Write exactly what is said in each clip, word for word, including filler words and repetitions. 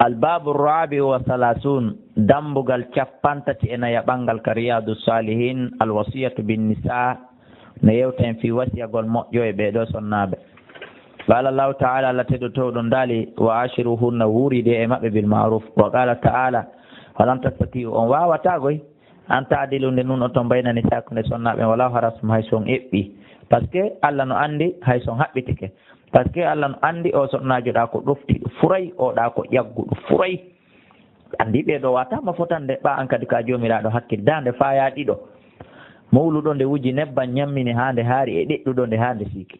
Al babu rabi'u wa salasun, dambugal cappanɗe tati e nayaɓal ngal ka Riyadu Salihin, al wasiyatu bin nisa, no yewta en fii wasiyagol moƴƴo e ɓee ɗoo sonnaaɓe. Qala Allahu ta'ala, Allah tedduɗo towɗo ɗon daali, "Wa ashiruhunna, wuuride e maɓɓe bil ma'ruf." Wa qala ta'ala, "Wa lan tastati'u, on waawataa goy, an ta'dilu, nde nun on ton bayna nisa, hakkunde sonnaaɓe, walaw harastum, hay so on eɓɓii." Parce que Allah no anndi hay so on haɓɓitike. Parce que Allah no anndi o sonnaajo ɗaa ko ɗoftiiɗo furay, o ɗaa ko ƴagguɗo furay. Anndi ɓee ɗoo waataama fotande, ɓaa an kadi ka Joomiraaɗo hakkil daande faayaa ɗiɗo. Mowluɗo nde wuji nebban ñammini haa nde haari e ɗeɗɗuɗo nde haa nde siiki.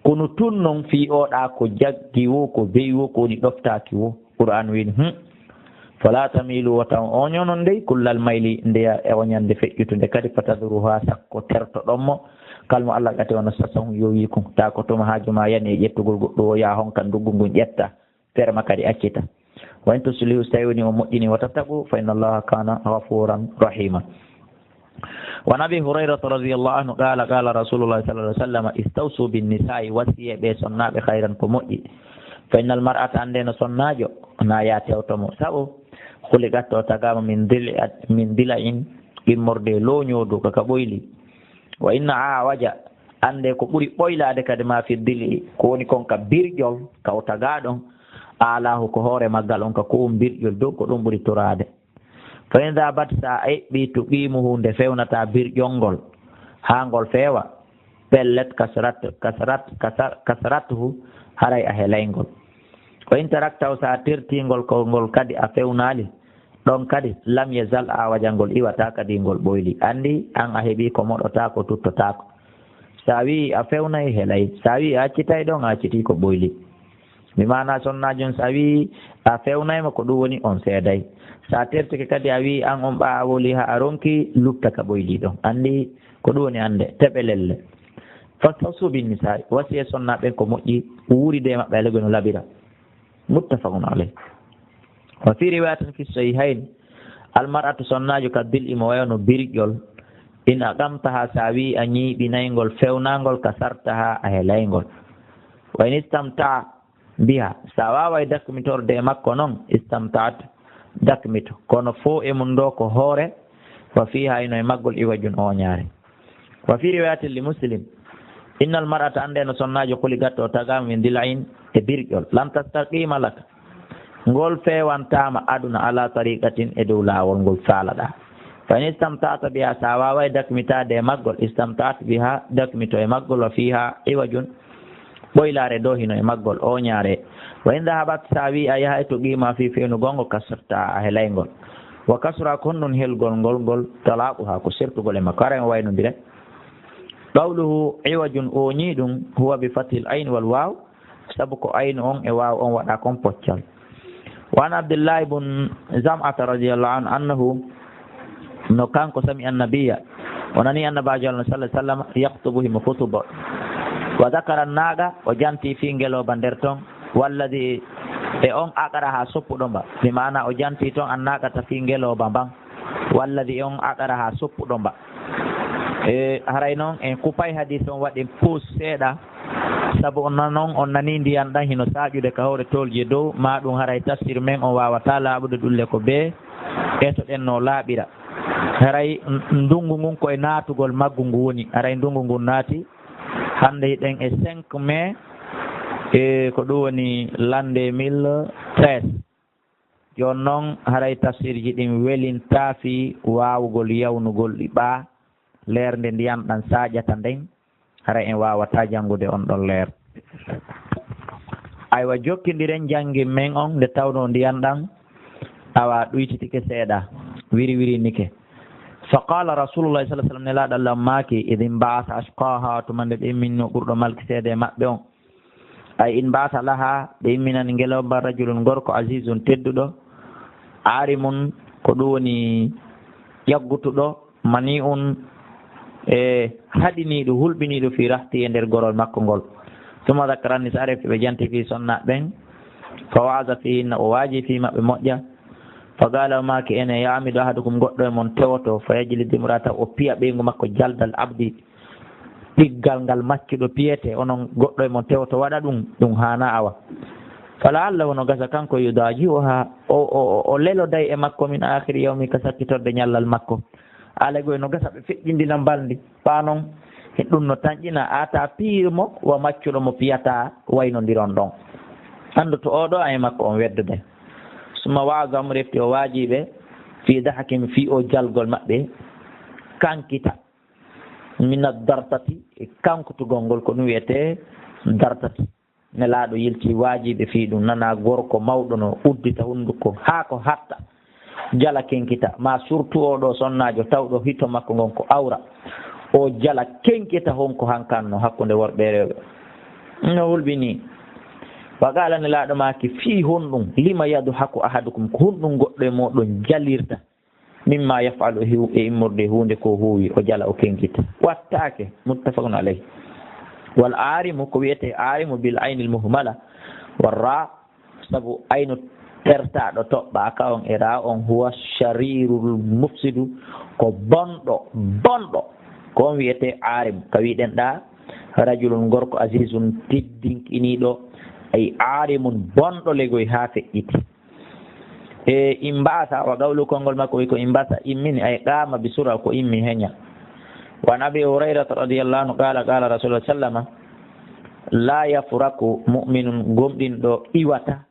Kono tun non fii o ɗaa ko jaggi wo, ko beyi wo, ko woni ɗoftaaki wo. Qur'aan wiini, hmm. "Fala tamilu, wota on oño non dey, kullal mayli, ndeya e oñande feƴƴutunde kadi, fatadruha, sakko tertoɗon mo, kalmo Allah gati wano sasahun yowiikun." Taa ko tuma haaju maa yani e ƴettugol goɗɗo o yaa honka nduggu ngun ƴetta. Ferma kadi accita. "Wa in tuslihu", so tawi woni on moƴƴini, "wa tattaqu, fa inna Allaha kana ghafuran rahima." Wa an Abi Hurayrata radiyallahu anhu qala, qala Rasulullah sallallahu alaihi wasallam, "Istawsu bin nisa'i, wasiye ɓe sonnaaɓe khayran ko moƴƴi. Fa innal mar'ata, annde no sonnaajo, na ya tewto mo. Sabu, khuliqat, o tagaama min dil-, min dila'in, immorde looñoodu ka, ka ɓoyli. Wa inna a'waja, annde ko ɓuri ɓoylaade kadi ma fi dil'i, ko woni kon ka birƴol, ka o tagaa ɗon, a'lahu, ko hoore maggal on ka ko on birƴol dow, ko ɗum ɓuri toraade. Fa in dhahabat, so a eɓɓii, tuqimuhu, nde fewnata birƴol ngol, haa ngol feewa, pellet, kasrat, kasrat, kasar-, kasrathu, haray a helay ngol. Wa in taraktahu, so a tertii ngol, ko ngol kadi a fewnaali, ɗon kadi, lam yazal a'wajan, ngol iwataa kadi ngol ɓoyli. Anndi, an a heɓii ko moɗotaa, ko tuttotaako. So a wi'i a fewnay, helay. So a wi'i a accitay ɗon, a accitii ko ɓoyli. Mi maana sonnaajo on, so a wi'i a fewnay mo, ko ɗum woni on seeday. So a tertike kadi, a wi'i an on ɓaa a woli haa a ronki, lutta ka ɓoyli ɗon. Anndi, ko ɗum woni annde, teɓe lelle. Fastawsu bin nisa'i, wasiye sonnaaɓe ɓen ko moƴƴi, wuuride e maɓɓe alaa ko no labira. Muttafaqun alayh. Wa fi riwayatin fi sahihayn, al mar'atu, sonnaajo, ka dil'i, mo wayno birƴol, in aqamtaha, so a wi'i a ñiiɓinay ngol, fewnaa ngol, kasartaha, a helay ngol. Wa in istamta'a biha, so a waaway dakmitorde e makko non, istamta'at, dakmito. Kono foo e mum ɗoo ko hoore, wa fiha, hino e maggol, iwajun, ooñaare. Wa fi riwayatin li Muslim, innal mar'ata, annde no sonnaajo, khuliqat, o tagaama, min dila'in, e birƴol. Lan tastaqima laka, ngol fewantaama aduna, ala tariqatin, e dow laawol ngol faalaɗaa. Fa in istamta'ta biha, so a waaway dakmitaade e maggol, istamta'at biha, dakmito e maggol, wa fiha iwajun, ɓoylaare ɗoo hino e maggol, ooñaare. Wa in dhahabat, so a wi'i a yahay, tuqima, fii fewnugol ngol, kasarta, a helay ngol. Wa kasura, ko honɗun helgol ngol, ngol talaquha, ko sertugol e makko. Haray on waynondire. Qawluhu iwajun, ooñii ɗum, huwa bi fathil ayn wal waaw, sabu ko aynu on e waaw on waɗaa kon poccal. Wa an Abdillahi bun Zam'ata radiyallahu anhu, annahu, no kanko, sami'a annabiyya, o nani annabaajo Allah sallallahu alaihi wasallam, yakhtubu, himo khutuba. Wa dhakara an-naqa, o janti fii ngelooba nder ton, walladhi, e on aqaraha, soppuɗo mba. Bi maana o janti ton an-naqata fii ngelooba mban. Walladhi, e on aqaraha, soppuɗo mba. E, haray non, en kupay hadis on, waɗen pause seeɗa. Sabu on nanon, on nani ndiyan ɗan hino saaƴude ka hoore tolje dow, maa ɗum haray tafsir men on waawataa laaɓude ɗulle ko bee etoɗen no laaɓira. Haray n-, ndungu ngun ko e naatugol maggu ngu woni. Haray ndungu ngun naati. Hannde hiɗen e cinq mai, e ko ɗum woni l'an deux mille treize. Jooni non, haray tafsirji ɗin welintaa fii waawugol yawnugol ɗi ɓaa leer nde ndiyan ɗan saaƴata nden, haray en waawataa janngude on ɗon leer. Aywa, jokkindiren janngin men on nde tawnoo ndiyan ɗan, awa, ɗuytitike seeɗa, wiri wirinike. Fa qaala Rasulullahi sallallahu alaihi wasallam, Nelaaɗo Allah maaki, idh inba'atha ashqaha, tuma nde ɓe imminno ɓurɗo malkiseede e maɓɓe on. Ay, inba'atha laha, ɓe imminani ngelooba, rajulun, gorko, azizun, tedduɗo, arimun, ko ɗum woni ƴaggutuɗo, mani'un, e haɗiniiɗo, hulɓiniiɗo, fi rahti, e nder gorol makko ngol. Summa dhakara nisa, ɓe janti fii sonnaaɓe ɓen, fa wa'aza fihinna, o waaji fii maɓɓe moƴƴa. Fa qaala, o maaki, ene ya'midu ahadukum, goɗɗo e mon tewoto, fa yajlida imra'atahu, o piya ɓeyngu makko, jaldal abdi, piggal ngal maccuɗo piyete, onon goɗɗo e mon tewto waɗa ɗum, ɗum haanaa awa. Fala Allah no gasa kanko yudaaji o haa o, o, o, o leloday e makko min aakhiri yawmi ka sakkitorde ñallal makko. Alay goy no gasa ɓe feƴƴindina mbalndi. Faa noon, ɗum no tanƴina ata piir mo wa maccuɗo mo fiyata waynondiron ɗon. Anndu to oɗo ay makko on weddude. Suma waazam refti o waajiɓe fii dahakim fii o jalgol maɓɓe kankita. Mina dartati e kankutugol ngol ko ɗum wiyetee dartati. Nelaaɗo yilti waajiɓe fii ɗum, nana gorko mawɗo no uddita hunnduko haa ko hatta, jala kenkita, ma surtout oo ɗoo sonnaajo tawɗo hito makko ngon ko awra, o jala kenkita honko hankanno hakkunde worɓe e rewɓe. No hulɓinii. Wa qaala Nelaaɗo maaki fii honɗum, lima yadhaku ahadukum, ko honɗum goɗɗo e mooɗon jalirta? Mimma yaf'alu e immorde huunde ko huuwi, o jala o kenkita. Wattaake, muttafaqun alayh. Wal aarimu, ko wiyetee aarimu bil aynil muhmala, war raa, sabu aynu tertaaɗo toɓɓaaka on e raa on, huwa sharirul mufsidu, ko bonɗo, bonɗo. Ko on wiyetee aarim, ka wiɗen ɗaa, rajulun gorko azizun tiddinkinii ɗo, ay aarimun bonɗo legoy haa feƴƴiti. E imbasa wa qawlu konngol makko wi ko imbasa immini ay qama bi sura ko immi henya. Wa an Abi Hurairata radiyallahu anhu qala qala Rasulullah sallama la yafraku mu'minun gomɗinɗo iwata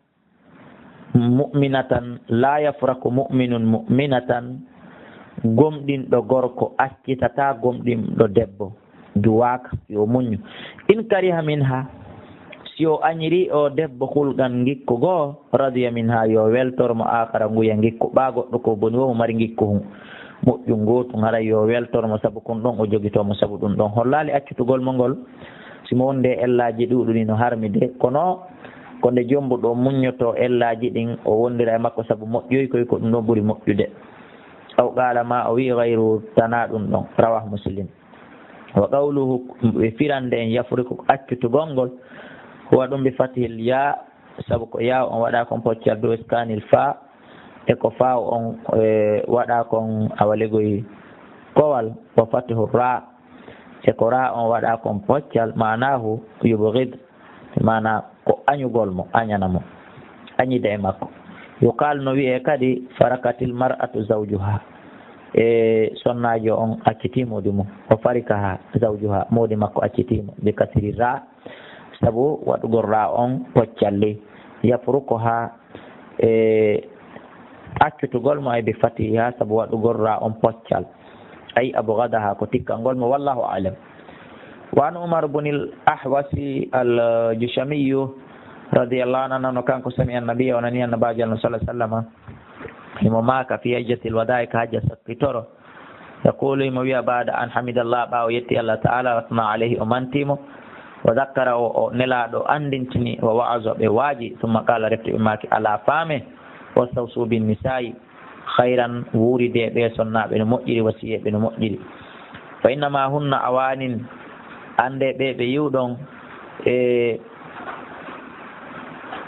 mu'minatan la yafraku mu'minun mu'minatan gomɗinɗo gorko accitata gomɗinɗo debbo duwaaka yo muññu. In kariha minha, si o añiri o debbo hulqan ngikku goo, radiya minha, yo weltor mo, aakhara nguya ngikku ɓaa goɗɗo ko boni wo mo mari ngikku hun moƴƴu ngootu, haray yo weltor mo sabu kun ɗon o jogitoo mo sabu ɗum ɗon. Hollaali accutugol mo ngol, si mo wonde ellaaji ɗuuɗuɗi no harmi de, kono ko nde jombuɗo muññotoo ellaaji ɗin, o wondira e makko sabu moƴƴoy koy ko ɗum ɗon ɓuri moƴƴude. Aw qaala ma o wi'i gayru tanaa ɗum ɗon. Rawah Muslim. Wa qawluhu, e firande en yafriku accutugol ngol, huwa ɗum bi fathil ya, sabu ko ya on waɗa kon poccal bi iskanil fa, e ko fa on, e, waɗa kon awalegoy kowal, wa fathu ra, e ko ra on waɗa kon poccal, maanahu yubghid, maana ko añugol mo, añana mo, añida e makko. Yuqal no wi'e kadi, farakatil mar'atu zawjuha. E sonnaajo on acciti moodi mum. O farikaha zawjuha, moodi makko acciti mo. Bi kasri ra, sabu waɗugol ra on poccalli. Yafrukuha, e accutugol mo ay bi fatiha, sabu waɗugol ra on poccal. Ay abghadaha, ko tikkangol mo, wallahu a'lam. Wa an Umar bunil Ahwasi al-Jushamiyu radiyallahu anhu, no kanko sami annabiya, o nani annabaajo Allah sallallahu alaihi wasallam. Himo maaka fi hajjatil wada'i, ka hajja sakkitoro. Yaqulu, himo wi'a, ba'da an hamidallah, ɓaawo yetti Allah ta'ala, wa asna alayhi, o mantimo, wa zakkara, o, o nelaaɗo andintini, wa wa'aza, ɓe waaji, summa qala, refti ɓe maaki, ala faame, wastawsu bin nisa'i, khayran, wuuride ɓe sonnaaɓe no moƴƴiri, wasiyee ɓe no moƴƴiri. Fa innama hunna awanin, annde ɓe ɓe yiwɗon, e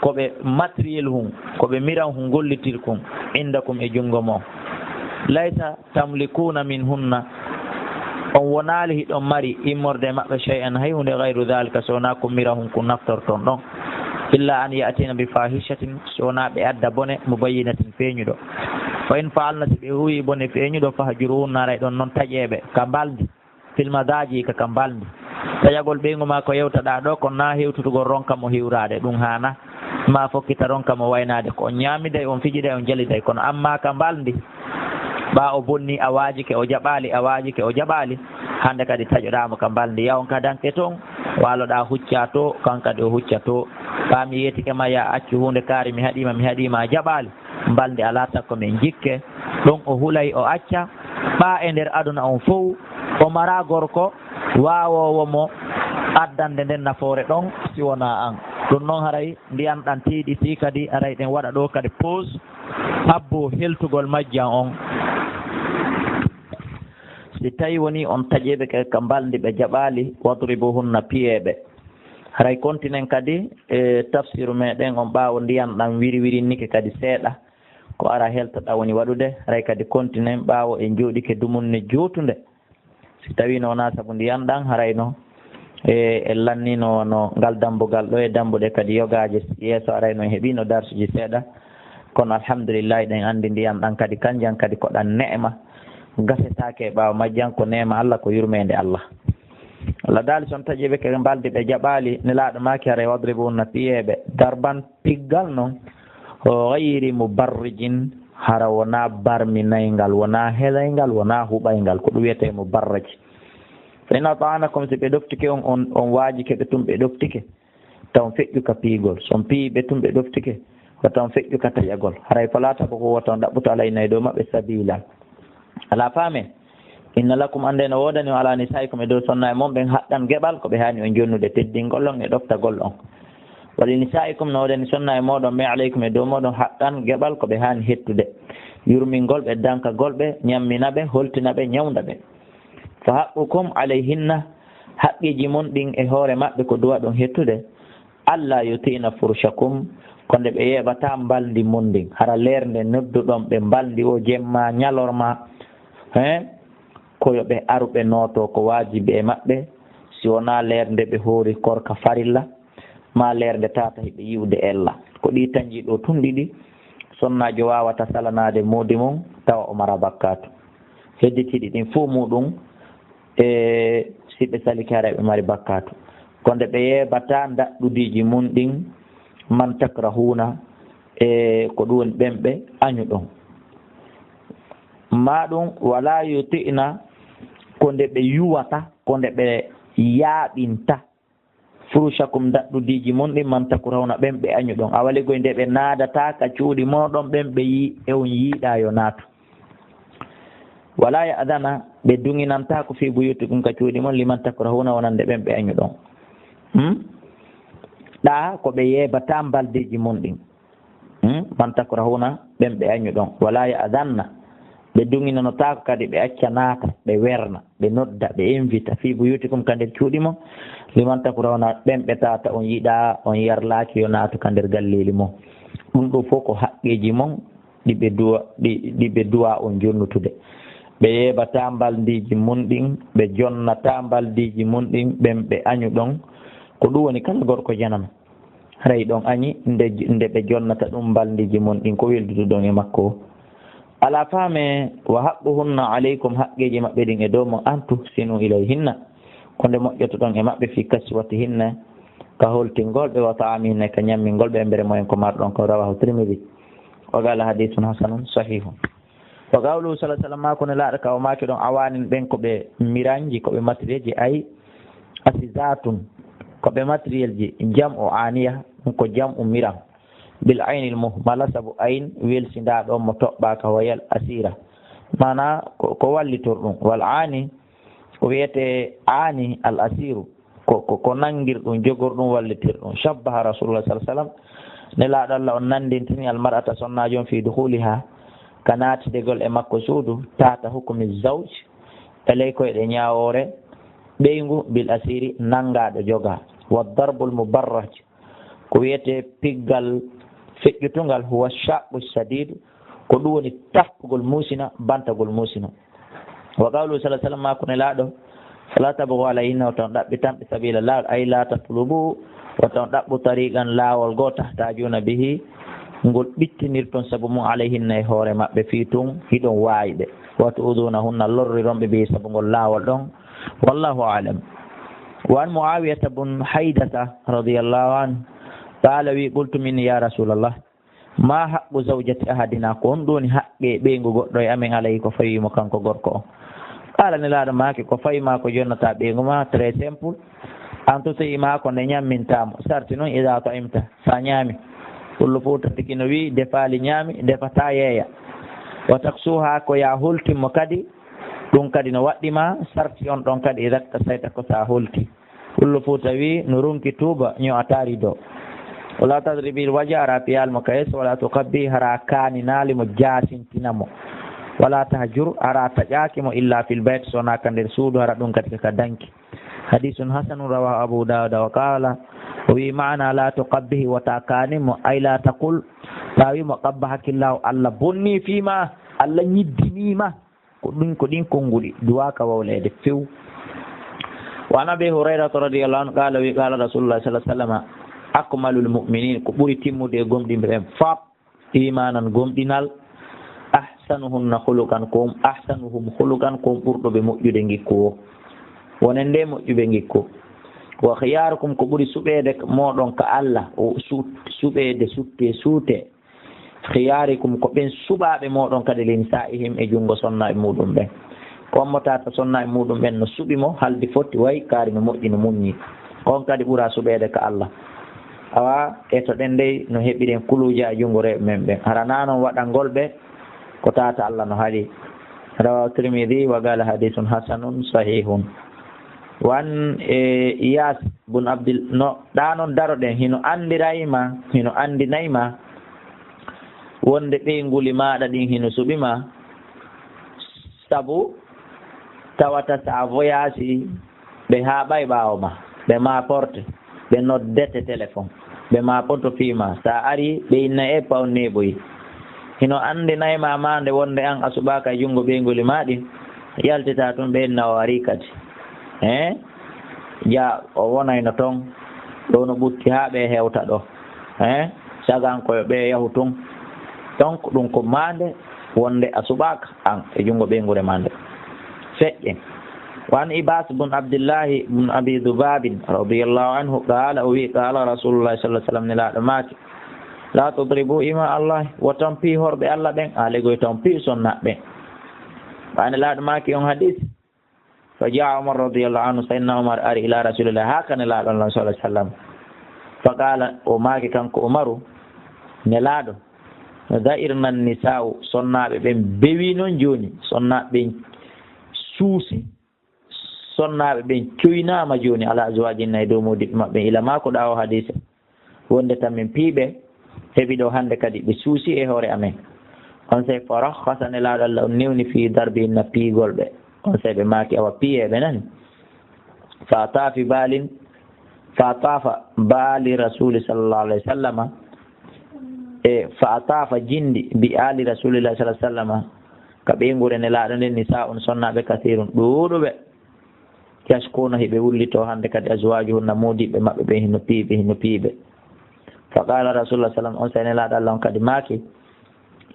ko ɓe matériel hun, ko ɓe miran hun gollitir kun, indakum e junngo mon. Laysa tamlikuna min hunna, on wonaali hiɗon mari immorde e maɓɓe shay'an, hay hunde, gayru dhalika, so wonaa kun mira hun kun naftorton ɗon. Illa an ya'tina bi fahishatin, so wonaa ɓe adda bone, mubayyinatin, feeñuɗo. Fa in fa'alna, si ɓe huwi bone feeñuɗo, fahjuruhunna, aray ɗon non taƴeeɓe ka mbalndi. Fil madaji, ka ka mbalndi. Taƴagol ɓeyngu maa ko yewtaɗaa ɗo, kono naa hewtutugol ronka mo hiwraade, ɗum haana. Maa fokkita ronka mo waynaade, ko on ñaamiday, on fijiday, on jaliday, kono amma ka mbalndi, ɓaa o bonni, a waajike, o jaɓaali, a waajike, o jaɓaali, hannde kadi taƴoɗaa mo ka mbalndi, yawon ka danke toon, waaloɗaa huccaa to, kan kadi o hucca to. Ɓaa mi yeetike ma, yaa accu huunde kaari, mi haɗiima, mi haɗiima, a jaɓaali. Mbalndi alaa takko men jikke, ɗon o hulay o acca, ɓaa e nder aduna on fow, o maraa gorko waawoowo mo addande nden nafoore ɗon, si wonaa an. Ɗum noon haray ndiyan ɗan tiiɗitii kadi, haray ɗen waɗa ɗoo kadi pause, habbo heltugol majjan on. Si tawi woni on taƴeeɓe ka, ka mbalndi ɓe jaɓaali, wadribuhunna, piyeeɓe. Haray kontinen kadi e tafsiru meɗen on ɓaawo ndiyan ɗan wiri wirinnike kadi seeɗa. Ko ara heltoɗaa woni waɗude, haray kadi kontinen ɓaawo en jooɗike dumunne jootunde. Si tawii no wonaa sabu ndiyan ɗan, harayno E, en lannino no ngal dambugal ɗo e dambuɗe kadi yogaaje yeeso arayno en heɓino darsuji seeɗa. Kono alhamdulillahi, ɗen anndi ndiyan ɗan kadi kanjan kadi ko ɗan neema. Gasetaake e ɓaawo majjan, ko neema Allah, ko yurmeende Allah. Allah daali, son taƴi ɓe ke mbaldi ɓe jaɓaali, Nelaaɗo maaki haray, "Wadribuhunna", piyeeɓe, darban, piggal non, "ghayri mubarrijin", hara wonaa barminayngal, wonaa helayngal, wonaa huɓayngal, ko ɗum wiyetee mubarraj. "Fa in ata'anakum", si ɓe ɗoftike on, on, on waajike ɓe tun, ɓe ɗoftike, taw on feƴƴuka piigol. So on piyi ɓe tun, ɓe ɗoftike, ko taw on feƴƴuka taƴagol. Haray "falaa tabghu", wota on ɗaɓɓutu, "alayhinna", e dow maɓɓe, "sabiila". Alaa faame. "Inna lakum", annde no woodani on, "ala nisaikum", e dow sonnaaɓe mon ɓen, "haqqan", geɓal, ko ɓe haani on jonnude, teddingol on e ɗoftagol on. "Wa li nisaikum", no woodani sonnaaɓe mooɗon ɓen, "alaykum", e dow mooɗon, "haqqan", geɓal, ko ɓe haani hettude, yurmingol ɓe, dankagol ɓe, ñammina ɓe, holtina ɓe, ñawnda ɓe. "Fa haqqukum alayhinna", haqqeeji mon ɗin e hoore maɓɓe, ko duwaɗon hettude, "alla yuti'na furshakum", ko nde ɓe yeeɓata mbalndi mon ndin. Hara leer nde nodduɗon ɓe mbalndi o jemma, ñalorma, he, ko yo ɓe aru ɓe nooto ko waajibi e maɓɓe, si wonaa leer nde ɓe hoori korka farilla, maa leer nde tata hiɓe yi'ude ella. Ko ɗi tanji ɗo tun ɗiɗi, sonnaajo waawata salanaade moodi mum, tawa o mara bakkaatu. Hedditiiɗi ɗin fow muuɗum, e si ɓe salike, haray ɓe mari bakkaatu. Ko nde ɓe yeebata ndaɗɗudiiji mun ɗin, "man takrahuuna", e ko ɗum woni ɓen ɓe añuɗon. Maa ɗum, "wala yuti'na", ko nde ɓe yuwata, ko nde ɓe yaaɓinta, "furushakum", ndaɗɗudiiji mon ɗin, "man takrahuuna", ɓen ɓe añuɗon. Awa legoy nde ɓe naadata ka cuuɗi mooɗon, ɓen ɓe yi-, e on yiɗaa yo naatu. "Wala ya'dana", ɓe duŋinantaako, "fi buyutikum", ka cuuɗi mon, "liman takrahuuna", wonande ɓen ɓe añuɗon. Hmm? Ɗaa ko ɓe yeebata mbaldeeji mon ɗin. Hmm? "Man takrahuuna", ɓen ɓe añuɗon. "Wala ya'danna", ɓe duŋinanotaako kadi, ɓe acca naata, ɓe werna, ɓe nodda, ɓe invita, "fi buyutikum", ka nder cuuɗi mon, "liman takrahuuna", ɓen ɓe tata on yiɗaa, on yarlaaki yo naatu ka nder galleeli mon. Ɗum ɗo fow ko haqqeeji mon, ɗi ɓe duwa, ɗi, ɗi ɓe duwa on jonnutude. Ɓe yeebata mbaldiiji mun ɗin, ɓe jonnata mbaldiiji mun ɗin, ɓen ɓe añuɗon. Ko ɗum woni kala gorko janano. Haray ɗon añi nde, nde ɓe jonnata ɗum mbaldiiji mon ɗin, ko welduduɗon e makko. Alaa faame, "wa haqquhunna alaykum", haqqeeji maɓɓe ɗin e dow mon, "an tuhsinu ilayhinna", ko nde moƴƴotoɗon e maɓɓe, "fi kaswatihinna", ka holtingol ɓe, "wa ta'amihinna", ka ñammingol ɓe, embere moyen ko marɗon ko. Rawahu Tirmidhi. Wa qala hadithun hasanun sahihun. Wa qawluhu sallallahu alaihi wasallam, maa ko Nelaaɗo ka o maaki ɗon, "awaanin", ɓen ko ɓe miranji, ko ɓe matérielji, ay asizatun, ko ɓe matérielji, jam'u aaniya, ɗum ko jam'u miran, bil aynil muhmala, sabu ayn welsindaaɗo on mo toɓɓaaka, wayal asira, maanaa ko, ko wallitor ɗum, wal aani, ko wiyetee aani al asiru, ko, ko, ko nanngir ɗum, jogor ɗum, wallitir ɗum. Shabbaha Rasulullah sallallahu alaihi wasallam, Nelaaɗo Allah on nanndintini al mar'ata, sonnaajo on, fi dukhuliha, ka naatidegol e makko suudu, tahta hukmi zawj, e ley koyɗe ñaawoore ɓeyngu, bil asiri, nanngaaɗo jogaa. Wa darbul mubarraj, ko wiyetee piggal feƴƴutungal, huwa shaqqu shadid, ko ɗum woni tappugol muusina, bantagol muusina. Wa qawluhu sallallahu alaihi wasallam, maa ko Nelaaɗo, "Fala tabghu alayhinna", wota on ɗaɓɓitan ɓe, "sabila", laawol, ay la tatlubu, wota on ɗaɓɓu, "tariqan", laawol goo, "tahtajuna bihi", ngol ɓittinirton sabu mum, "alayhinna", e hoore maɓɓe, fii tun hiɗon waawi ɓe, "wa tu'dhunahunna", lorriron ɓe, "bihi", sabu ngol laawol ɗon. Wallahu a'lam. Wa an Muawiyata bun Haydasa radiyallahu anhu, qaala, wi, "Qultu", min, "Ya Rasulallah, ma haqqu zawjati ahadina, ko honɗum woni haqqe ɓeyngu goɗɗo e amen, alayhi, ko fawii mo kanko gorko on?" Qaala, Nelaaɗo maaki, ko fawii ma ko jonnata ɓeyngu ma, très simple, an tuti'ima, ko nde ñamminta mo, sarti non, idha ta'imta, sa ñaami, kullu fuuta tigi no wi'i, defaali ñaami, defata yeeya, wa taksuha, ko ya holtin mo kadi, ɗum kadi no waɗɗi ma, sarti on ɗon kadi, idha iktasayta, ko sa holti. Pullo Fuuta wi, no ronki tuuba, ño'ataa rido. Wala tadribil waja, hara piyal mo ka yeeso, wala tuqabbi, hara kaaninaali mo, jaasintina mo. Wala tahjur, hara taƴaaki mo, illa fil bayt, so wonaa ka nder suudu, hara ɗum kadi ka danki. Hadisun hasanun, rawahu Abu Dawuda, wa qala, o wi, maana la tuqabbihi, wota kaanin mo, ay la taqul, ta wi mo, qabbahakillahu, Allah bonni fii ma, Allah ñiddinii ma. Ko ɗum, ko ɗin konnguɗi duwaaka wawleede few. Wa an Abi Hurayrata radiyallahu anhu qaala, wi qaala Rasulullah sallallahu alaihi wasallam, akmalul mu'minin, ko ɓuri timmude e gomɗinɓe ɓen fop, imanan, gomɗinal, ahsanuhunna khuluqan, ko on, ahsanuhum khuluqan, ko on ɓurɗo ɓe moƴƴude ngikku o. Wonen nde moƴƴuɓe ngikku. Wa khiyarukum, ko ɓuri suɓeede mooɗon ka Allah, o su-, suɓeede, sutte, suute. Khiyarikum, ko ɓen suɓaaɓe mooɗon kadi, li nisa'ihim, e junngo sonnaaɓe muɗum ɓen. Ko on mo tata sonnaaɓe muɗum ɓen no suɓi mo, haldi foti, wayi kaari no moƴƴi, no muññi. Ko on kadi ɓura suɓeede ka Allah. Awa, e to ɗen dey no heɓiren kuluuja e junngo rewɓe men ɓen. Hara na non waɗangol ɓe ko tata Allah no haɗi. Rawahu Tirmidhi wa qala hadithun hasanun sahihun. Wan, e, Iyas bun Abdil, no, ɗa non daroɗen, hino andirayma, hino andinayma wonde ɓeynguuli maaɗa ɗin hino suɓi ma, sabu tawata sa voyage ɓe haaɓay ɓaawo ma, ɓe ma porte, ɓe noddete téléphone, ɓe ma poto fii ma, sa ari ɓe inna e paw neeɓoyi. Hino andinayma maande wonde an a suɓaaka e junngo ɓeynguuli ma ɗin, yaltita tun ɓe inna o ari kadi. Hein? Ja, o wonayno ton, ɗo no ɓutti haa ɓe hewta ɗo. Hein? Sagan ko yo ɓe yahu tun. Donc, ɗum ko maande wonde a suɓaaka an e junngo ɓeynguure maande. Feƴƴen. Wa an Ibas bun Abdillahi bun Abi Dubabin radiyallahu anhu, qaala, o wi, qaala Rasulullah sallallahu alaihi wasallam, Nelaaɗo maaki, la tudribu ima Allah, wo tampi horɓe Allah ɓen, a legoy tampi sonna ɓen. Wa Nelaaɗo maaki on hadis, Fa jaa Umar radiyallahu anhu, Sayyidina Umar ari ila Rasulillah, haa ka Nelaaɗo Allah sallallahu alaihi wasallam. Fa qaala, o maaki kanko Umaru, Nelaaɗo, da'irna nisa'u, sonnaaɓe ɓen bewi non jooni, sonnaaɓe ɓen suusi, sonnaaɓe ɓen cuynaama jooni ala azwaajihinna e dow moodiɓɓe maɓɓe, ila maako ɗa o hadiise. Wonde tan min piiɓe, heɓi ɗo hannde kadi ɓe suusi e hoore amen. On sey fa rakhasa Nelaaɗo Allah on newni fi darbihinna piigol ɓe. On sey ɓe maaki awa piye ɓe nani. Fa taafi baalin, fa taafa baali Rasuuli sallallahu alaihi wasallama. E fa taafa jindi bi aali Rasuulillahi sallallahu alaihi wasallama. Ka ɓeynguure Nelaaɗo nden nisa'un sonnaaɓe kasiirun ɗuuɗuɓe. Yashkuuna hiɓe wullito hannde kadi azwaajuhunna moodiɓɓe maɓɓe ɓe hino piiɓe, hino piiɓe. Fa qaala Rasulullah sallam, on sey Nelaaɗo Allah on kadi maaki,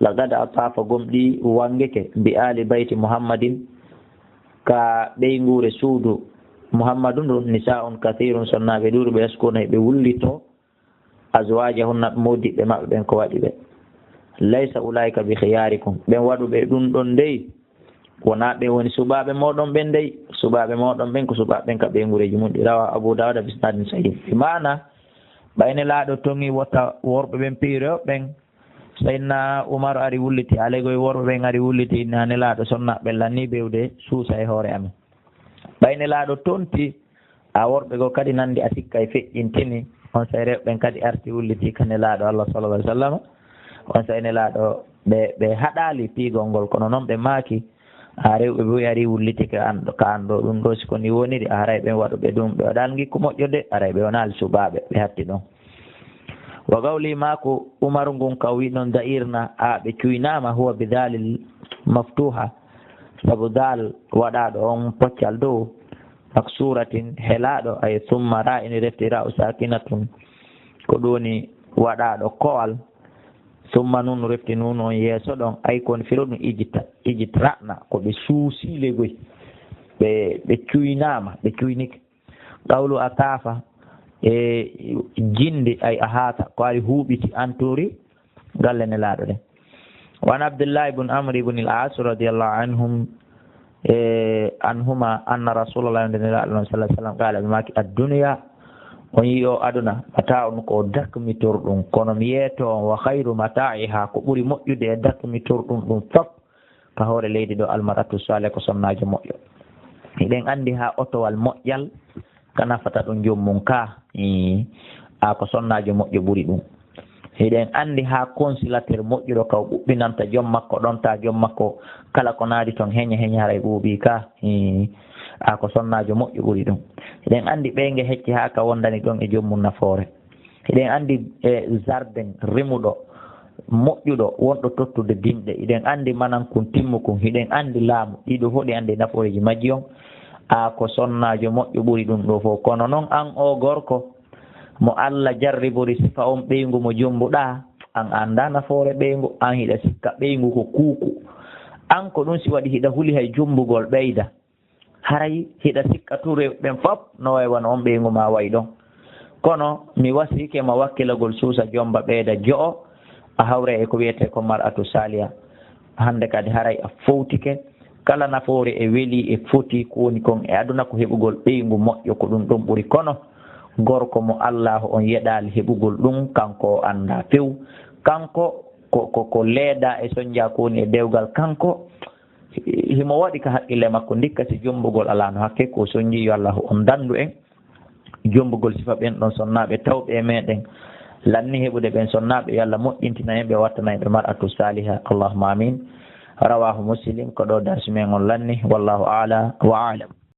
laqad ataafa gomɗi wangeke bi aali bayti Muhammadin ka ɓeynguure suudu Muhammadu ndun nisa'un kasiirun sonnaaɓe ɗuuɗuɓe yashkuuna hiɓe wullito azwaajahunna moodiɓɓe maɓɓe ɓen ko waɗi ɓe. Laysa ulaa'ika bi khiyaarikum. Ɓen waɗuɓe ɗum ɗon dey, wonaa ɓen woni suɓaaɓe mooɗon ɓen dey. Suɓaaɓe mooɗon ɓen ko suɓaaɓe ɓen ka ɓeynguureeji mun ɗi. Rawa Abu Dawuda bi isnaadin sahih. Bi maana, ɓay Nelaaɗo toŋi wota worɓe ɓen piyi rewɓe ɓen, Sayyidina Umar ari wulliti, alay goy worɓe ɓen ari wulliti, na Nelaaɗo sonna ɓe lanni bewde suusa e hoore amen. Ɓay Nelaaɗo tonti, a worɓe goo kadi nandi a sikka e feƴƴintini, on sey rewɓe ɓen kadi arti wulliti ka Nelaaɗo Allah sallallahu alaihi wasallam. On sey Nelaaɗo ɓe, ɓe haɗaali piigol ngol, kono non ɓe maaki, a rewɓe buy ari wulliti ka an, ka an ɗo, ɗum ɗo si ko ni woniri, a haray ɓen waɗuɓe ɗum, ɓe waɗaali ngikku moƴƴo de, haray ɓe wonaali suɓaaɓe, ɓe hatti ɗon. Wa qawli maako Umaru ngun ka o wi non da'irna, a ɓe cuynaama, huwa bi dalil maftuha, sabu dal waɗaaɗo on poccal dow, maksuratin helaaɗo, ay summa ra ini refti ra'u sakinatun, ko ɗum woni waɗaaɗo ko'al, summa nun refti nun on yeeso ɗon, ay kon firo ɗum ijita, ijitra'na, ko ɓe suusi legoy, ɓe, ɓe cuynaama, ɓe cuynike. Qawlu ataafa, e jindi, ay ahaata, ko ari huuɓiti, antori galle Nelaaɗo ɗen. Wa an Abdullahi ibn Amr ibn al-As radiyallahu anhum, e anhuma, anna Rasulullah, nde Nelaaɗo non sallallahu alaihi wasallam, qala, ɓe maaki, "Ad-dunya, on yi'i o aduna, mata'un, ko dakmitorɗum, kono mi yeeto on, wa khayru mata'iha, ko ɓuri moƴƴude e dakmitorɗum ɗum fop, ka hoore leydi ɗo, almar'atu salih, ko sonnaajo moƴƴo." Hiɗen anndi haa otowal moƴƴal ka nafata ɗum joom mum ka, ii, a ko sonnaajo moƴƴo ɓuri ɗum. Hiɗen anndi haa konsilater moƴƴuɗo ka o ɓuɓɓinanta joom makko, ɗonta joom makko, kala ko naadi ton heñe heñe haray ɓuuɓii ka, ii, a ko sonnaajo moƴƴo ɓuri ɗum. Hiɗen anndi ɓeynge hecci haa ka wondani ɗon e joom mum nafoore. Hiɗen anndi, e, jardin rimuɗo, moƴƴuɗo, wonɗo tottude dimɗe. Hiɗen anndi manankun timmukun. Hiɗen anndi laamu. Ɗiɗo fof ɗi anndi nafooreeji majji on. A ko sonnaajo moƴƴo ɓuri ɗum ɗo fof. Kono noon, aan oo gorko mo Alla jarribori sifa oon ɓeyngu mo jommbuɗaa, aan a anndaa nafoore ɓeyngu, aan hiɗa sikka ɓeyngu ko kuuku. Aan ko ɗum si waɗi hiɗa huli hay jommbugol ɓeyda. Haray hiɗa sikka tun rewɓe ɓen fof no wayi wano oon ɓeyngu maa wayi ɗon. Kono mi wasiike ma wakkilagol suusa jommba ɓeyda jo'o, a hawra e ko wiyetee ko mar'atu saaliha. Hannde kadi haray a fowtike. Kala nafoore e weli e foti ko woni kon e aduna ko heɓugol ɓeyngu moƴƴo, ko ɗum ɗon ɓuri. Kono gorko mo Allaahu on yeɗaali heɓugol ɗum, kanko o anndaa few. Kanko ko, ko, ko leedaa e sonnjaa ko woni e dewgal. Kanko hi-, himo waɗi ka haqqille makko. Ndikka si jommbugol alaano hakke, ko sonnji yo Allaahu on danndu en. Jommbugol sifa ɓen ɗon sonnaaɓe tawɓe e meɗen lanni heɓude ɓen sonnaaɓe, yo Alla moƴƴintina en ɓe, wattana en ɓe mar'atu saaliha. Allahumma amin. Rawaahu Muslim, ko ɗo darsi men on lanni. Wallahu a'la wa a'lam.